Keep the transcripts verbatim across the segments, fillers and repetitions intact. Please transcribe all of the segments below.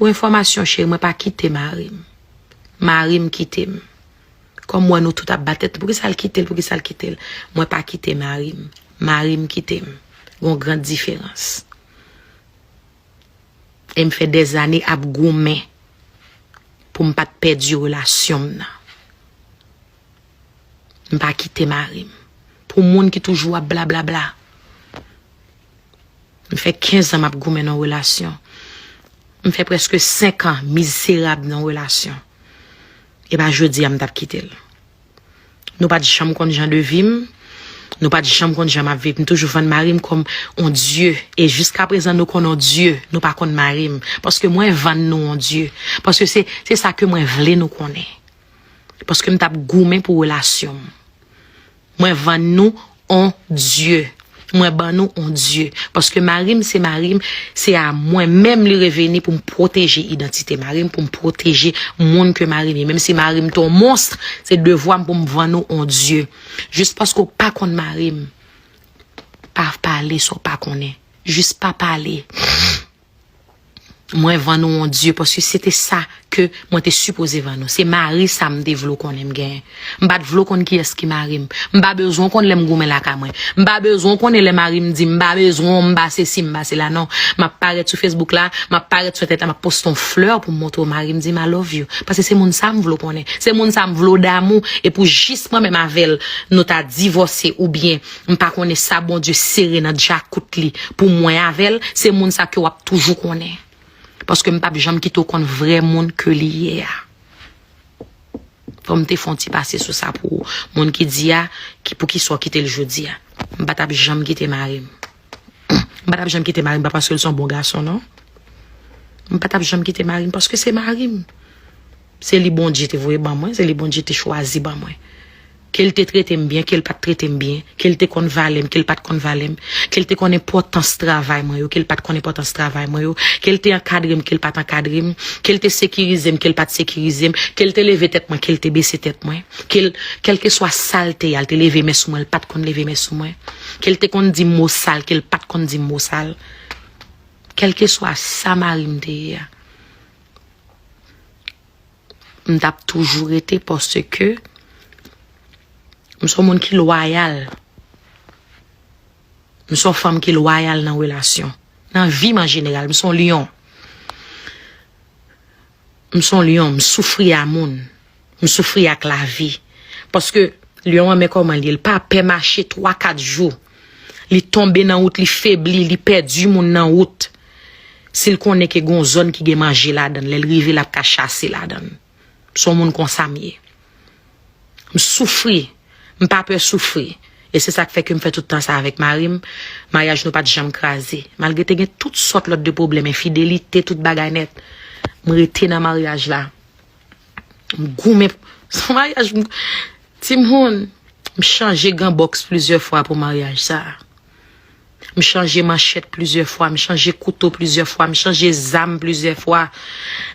Yon enfòmasyon, cheri, mwen pa kite mari m. Mari m kite m. Kòm m wè nou tout ap bat tèt, poukisa l kite l, poukisa l kite l? Mwen pa kite mari m. Mari m kite m. Gon gran diferans. E m fè dèzane ap goumen pou m pa t pèdi relasyon m nan. M pa kite mari m. Pou moun ki toujou ap blablabla. M fè kenz an m ap goumen nan relasyon. M fè prèske senk an mizerab nan relasyon. E pa jodi a m t ap kite l. Nou pa t janm konn jan de vi m. Nou pa t janm konn jan m ap viv. M toujou vann mari m kòm on dye. E jiskaprezan nou konn on dye. Nou pa konn mari m. Paske mwen vann nou on dye. Paske se, se sa ke mwen vle nou konnen. Paske m t ap goumen pou relasyon m. Mwen vann nou on dye. Mwen ban nou on dye. Paske mari m se mari m, se a mwen menm li reveni pou m pwoteje idantite mari m, pou m pwoteje moun ke mari m ye. Menm si mari m te on mons, se devwa m pou m vann ou on dye. Jis paske w pa konn mari m, pa pale sa w pa konnen. Jis pa pale. Mwen vann ou on dye, paske se te sa ke mwen te sipoze vann ou. Se mari sa m te vle w konnen m genyen. M pa t vle w konn kiyès ki mari m. M pa bezwen w konn lè m goumen lakay mwen. M pa bezwen w konnen lè mari m di m pa bezwen w, m pa sesi, m pa sela, non. M ap parèt sou Facebook la, m ap parèt sou entènèt la, m ap poste yon flè pou m montre w mari m di m I love you. Paske se moun sa m vle w konnen. Se moun sa m vle w damou. E pou jis mwen menm avè l, nou ta divòse oubyen m pa konnen sa Bondye sere nan djakout li pou mwen avè l, se moun sa ke w ap toujou konnen. Paske m p ap janm kite w konn vrè moun ke li ye a. Fò m te fè yon ti pase sou sa pou ou. Moun ki di a, ki, poukisa w kite l jodi a? M pa t ap janm kite mari m. M pa t ap janm kite mari m, pa paske l se yon bon gason, non. M pa t ap janm kite mari m, paske se mari m. Se li Bondye te voye ban mwen, se li Bondye te chwazi ban mwen. Ke l te trete m byen, ke l pa t trete m byen, ke l te konn valè m, ke l pa t konn valè m, ke l te konn enpòtans travay mwen yo, ke l pa t konn enpòtans travay mwen yo, ke l te ankadre m, ke l pa t ankadre m, ke l te sekirize m, ke l pa t sekirize m, ke l te leve tèt mwen, ke l te bese tèt mwen, ke l, kèlkeswa sa l te ye a, l te leve men sou mwen, l pa t konn leve men sou mwen, ke l te konn di m mo sal, ke l pa t konn di m mo sal, kèlkeswa sa mari m te ye a. M t ap toujou rete paske m se yon moun ki lwayal. M se yon fanm ki lwayal nan relasyon. Nan vi m an jeneral, m se yon lyon. M se yon lyon, m soufri a moun. M soufri ak lavi. Paske lyon an, men kòman li ye, li pa pè mache twa, kat jou. Li tonbe nan wout, li febli, li pèdi moun nan wout. Si l konnen ke gon zòn ki gen manje ladan l, lè l rive, l ap ka chase ladan l. Se yon moun konsa m ye. M soufri. M pa pè soufri. E se sa k fè ke m fè tout tan sa avèk mari m. Maryaj nou pa t janm kraze. Malgre te gen tout sòt lòt de pwoblèm, enfidelite, tout bagay nèt. M rete nan maryaj la. M goumen. Se yon maryaj, m, timoun, m chanje gan bòks plizyè fwa pou maryaj sa a. M chanje manchèt plizyè fwa, m chanje kouto plizyè fwa, m chanje zam plizyè fwa.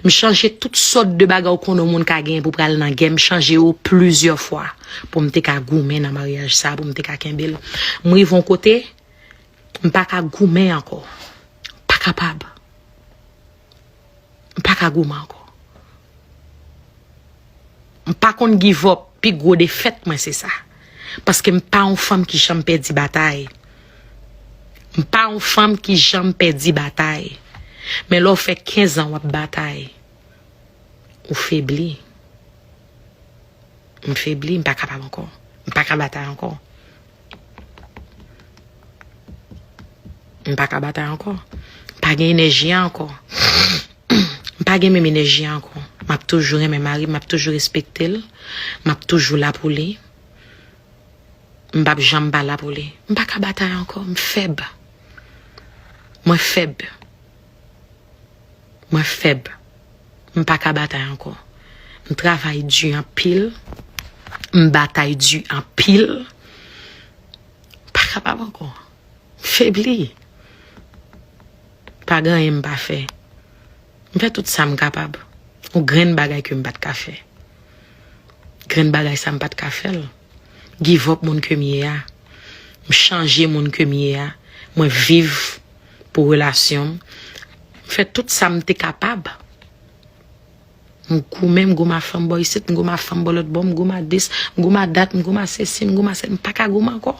M chanje tout sòt de bagay ou konnen yon moun ka genyen pou pral nan gè, m chanje yo plizyè fwa pou m te ka goumen nan maryaj sa, pou m te ka kenbe l. M rive yon kote, m pa ka goumen ankò. M pa kapab. M pa ka goumen ankò. M pa konn give up, pi gwo defèt mwen se sa. Paske m pa yon fanm ki janm pèdi batay. M pa yon fanm ki janm pèdi batay. Men lè w fè kenz an w ap batay, ou febli. M febli, m pa kapab ankò. M pa ka batay ankò. M pa ka batay ankò. M pa gen enèji a ankò. M pa gen menm enèji a ankò. M ap toujou renmen mari m, m ap toujou respekte l. M ap toujou la pou li. M p ap janm pa la pou li. M pa ka batay ankò. M fèb. Mwen fèb. Mwen fèb. M pa ka batay ankò. M travay di anpil. M batay di anpil. M pa kapab ankò. M febli. Pa gen anyen m pa fè. M fè tout sa m kapab. Yon grenn bagay ke m pa t ka fè. Grenn bagay sa m pa t ka fè l. Give up moun ke m ye a. M chanje moun ke m ye a. Mwen viv pou relasyon m. M fè tout sa m te kapab. M goumen, m goumen a fanm bò isit, m goumen a fanm bò lòt bò, m goumen a dis, m goumen a dat, m goumen a sesi, m goumen a sèt, m pa ka goumen ankò.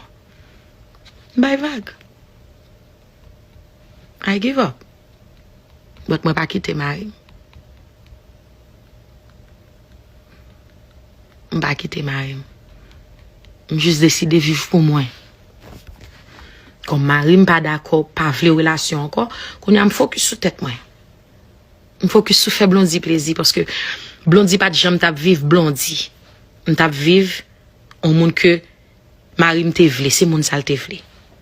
M bay vag. I give up. But mwen pa kite mari m. M pa kite mari m. M jis deside viv pou mwen. Kòm mari m pa dakò, pa vle relasyon ankò, kounye a m fokis sou tèt mwen. M fokis sou fè Blondy plezi, paske Blondy pa t janm t ap viv Blondy. M t ap viv yon moun ke mari m te vle, se moun sa l te vle.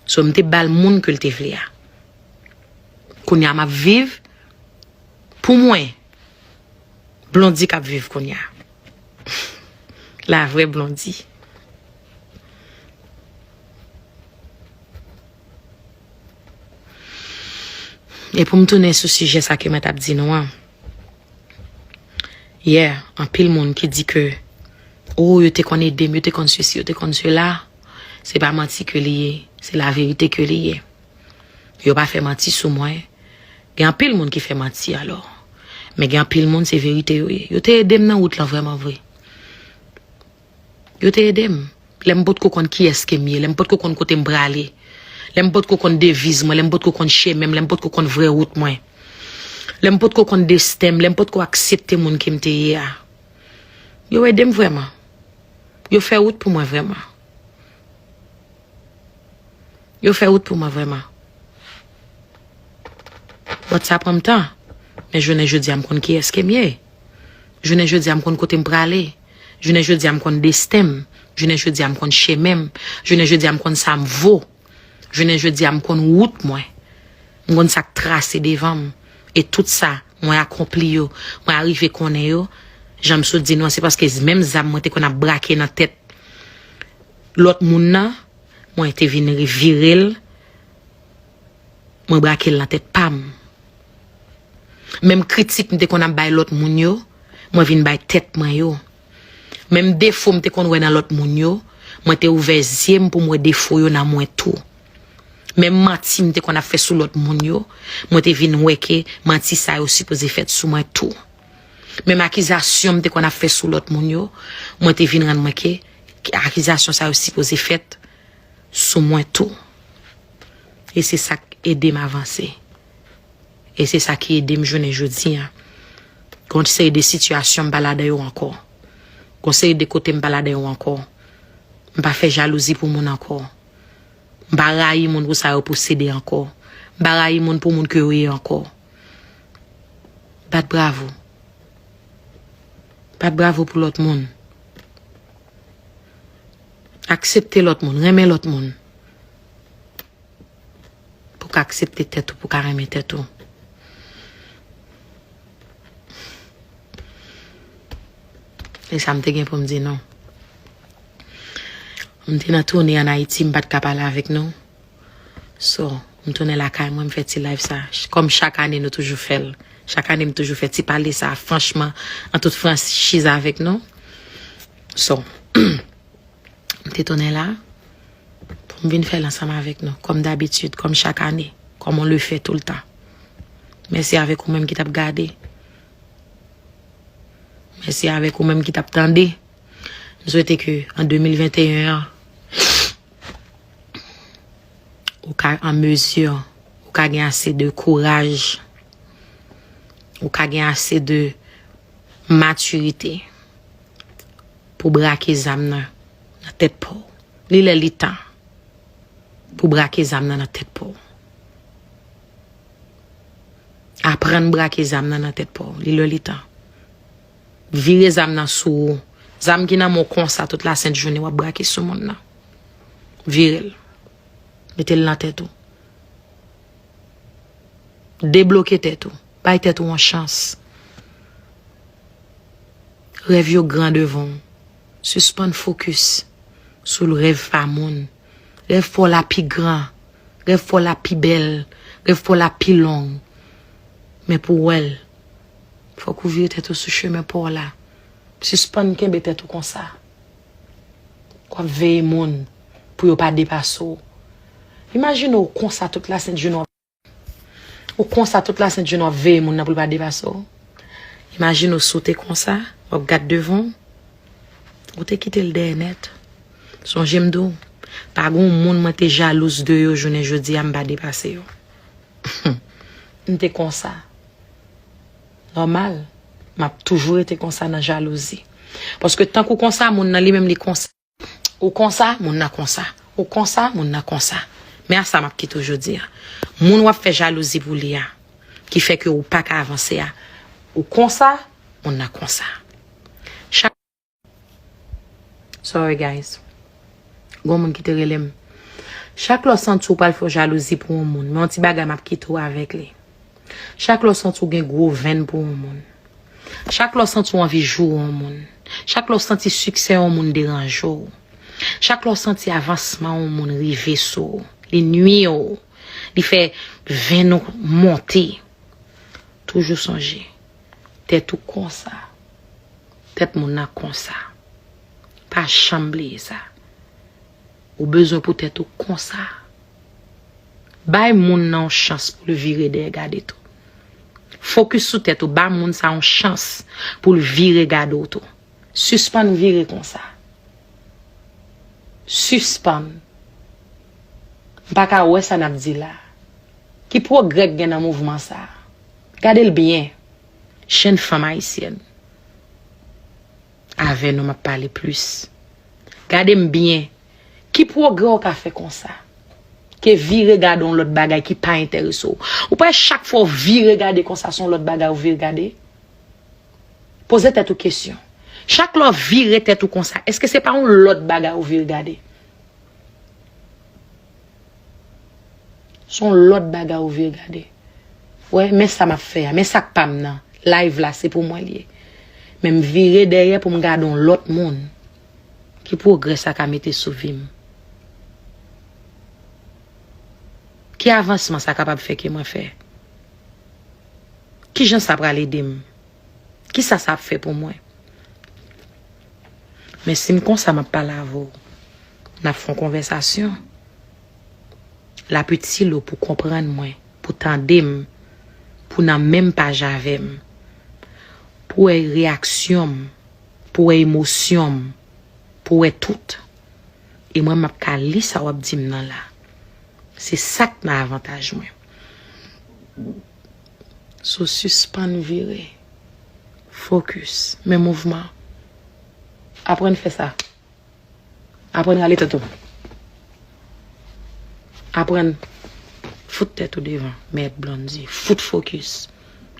So, m te ba l moun ke l te vle a. Kounye a, m ap viv pou mwen. Blondy k ap viv kounye a. La vrè Blondy. E pou m tounen sou sijè sa ke mwen t ap di nou an. Yeah, anpil moun ki di ke, oh, yo te konn ede m, yo te konn sesi, yo te konn sela. Se pa manti ke li ye, se laverite ke li ye. Yo pa fè manti sou mwen. Gen anpil moun ki fè manti alò. Men gen anpil moun, se verite yo ye. Yo te ede m nan wout lan vrèman vre. Yo te ede m. Lè m potko konn kiyès ke m ye, lè m potko konn kote m prale, lè m potko konn deviz mwen, lè m potko konn chemen m, lè m potko konn vrè wout mwen, lè m potko konn desten m, lè m potko aksepte moun ke m te ye a. Yo ede m vrèman. Yo fè wout pou mwen vrèman. Yo fè wout pou mwen vrèman. But sa pran m tan. Men jounen jodi a m konn kiyès ke m ye. Jounen jodi a m konn kote m prale. Jounen jodi a m konn desten m. Jounen jodi a m konn chemen m. Jounen jodi a m konn sa m vo. Jounen jodi a m konn wout mwen. M konn sa k trase devan m. E tout sa mwen akonpli yo, mwen arive konnen yo, jan m sot di nou an, se paske menm zam mwen te konn ap brake nan tèt lòt moun nan, mwen te vin vire l, mwen brake l nan tèt pa m. Menm kritik m te konn ap bay lòt moun yo, mwen vin bay tèt mwen yo. Menm defo m te konn wè nan lòt moun yo, mwen te ouvè zye m pou m wè defo yo nan mwen tou. Menm manti m te konn ap fè sou lòt moun yo, mwen te vin wè ke manti sa yo sipoze fèt sou mwen tou. Menm akizasyon m te konn ap fè sou lòt moun yo, mwen te vin rann mwen ke, ke akizasyon sa yo sipoze fèt sou mwen tou. E se sa k ede m avanse. E se sa ki ede m jounen jodi a. Gon seri de sitiyasyon m pa ladan yo ankò. Gon seri de kote m pa ladan yo ankò. M pa fè jalouzi pou moun ankò. M pa rayi moun pou sa yo posede ankò. M pa rayi moun pou moun ke yo ye ankò. Bat bravo. Bat bravo pou lòt moun. Aksepte lòt moun, renmen lòt moun. Pou w ka aksepte tèt ou, pou w ka renmen tèt ou. E sa m te gen pou m di nou. M te nan toune ann Ayiti, m pa t ka pale avèk nou. So, m tounen lakay mwen, m fè ti live sa. Ch-, kòm chak ane nou toujou fè l. Chak ane m toujou fè ti pale sa, franchman, an tout franchiz avèk nou. So, m te tounen la pou m vin fè l ansanm avèk nou, kòm dabitid, kòm chak ane, kòm on le fè toultan. Mèsi avèk ou menm ki t ap gade. Mèsi avèk ou menm ki t ap tande. M swete ke an de mil venteyen an, ou ka an mezi, ou ka gen ase de kouraj, ou ka gen ase de matirite pou brake zam nan nan tèt pa w. Li lè li tan pou brake zam nan nan tèt pa w. Aprann brake zam nan nan tèt pa w. Li lè li tan. Vire zam nan sou ou. Zam ki nan men w konsa tout lasent jounen w ap brake sou moun nan. Vire l. Mete l nan tèt ou. Debloke tèt ou. Bay tèt ou yon chans. Rèv yo gran devan w. Sispann fokis sou rèv pa moun. Rèv pa w la pi gran. Rèv pa w la pi bèl. Rèv pa w la pi long. Men pou w wè l, fòk ou vire tèt ou sou chemen pa w la. Sispann kenbe tèt ou konsa. W ap veye moun pou yo pa depase w. Imajine w konsa tout lasent jounen w ap Ou konsa tout lasent jounen w ap veye moun nan pou l pa depase w. Imajine w si w te konsa, w ap gad devan w, ou te kite l dèyè nèt. Sonje m di w, pa gen yon moun mwen te jalouz de yo jounen jodi a m pa depase yo. M te konsa. Nòmal, m ap toujou rete konsa nan jalouzi. Paske tank ou konsa, moun nan li menm li konsa. Ou konsa, moun nan konsa. Ou konsa, moun nan konsa. Men a sa m ap kite w jodi a. Moun w ap fè jalouzi pou li a, ki fè ke ou pa ka avanse a. Ou konsa, moun nan konsa. Chak Sorry guys. Gon moun ki te rele m. Chak lè w santi w pral fè jalouzi pou yon moun, men yon ti bagay m ap kite w avèk li. Chak lè w santi w gen gwo venn pou yon moun. Chak lè w santi w anvi joure yon moun. Chak lè w santi siksè yon moun deranje w. Chak lè w santi avansman yon moun rive sou w, li nwi w, li fè venn ou monte. Toujou sonje, tèt ou konsa. Tèt moun nan konsa. Pa janm bliye sa. Ou bezwen pou tèt ou konsa. Bay moun nan yon chans pou l vire dèyè gade tou. Fokis sou tèt ou, ba moun sa yon chans pou l vire gade w tou. Sispann vire konsa. Sispann. M pa ka wè sa n ap di la. Ki pwogrè k gen nan mouvman sa a? Gade l byen. Jenn fanm ayisyèn. Avè nou m ap pale plis. Gade m byen. Ki pwogrè w ka fè konsa? Ke vire gade yon lòt bagay ki pa enterese w. Ou pa wè chak fwa w vire gade konsa, se yon lòt bagay ou vire gade? Poze tèt ou kesyon. Chak lè w vire tèt ou konsa, èske se pa yon lòt bagay ou vire gade? Se yon lòt bagay ou vire gade. Wè, men sa m ap fè a, men sa k pa m nan. Live la, se pou mwen l ye. Men m vire dèyè pou m gade yon lòt moun. Ki pwogrè sa ka mete sou vi m? Ki avansman sa kapab fè ke mwen fè? Kijan sa pral ede m? Kisa sa ap fè pou mwen? Men si m konsa m ap pale avè w, n ap fè yon konvèsasyon, l ap itil ou pou konprann mwen, pou tande m, pou nan menm paj avè m, pou wè reyaksyon m, pou wè emosyon m, pou wè tout. E mwen, m ap ka li sa w ap di m nan la. Se sa k nan avantaj mwen. So, sispann vire. Fokis. Men mouvman. Aprann fè sa. Aprann rale tèt ou. Aprann fout tèt ou devan. Mèt Blondy. Fout fokis.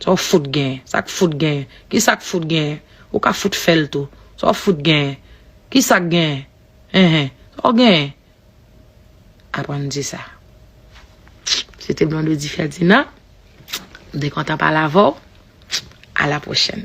Sa w fout gen? Sa k fout gen? Kisa k fout gen? Ou ka fout fè l tou. Sa w fout gen? Kisa k gen? Enhen. Sa w gen? Aprann di sa. Se te Blondedy Ferdinand. M te kontan pale avè w. A la pwochèn.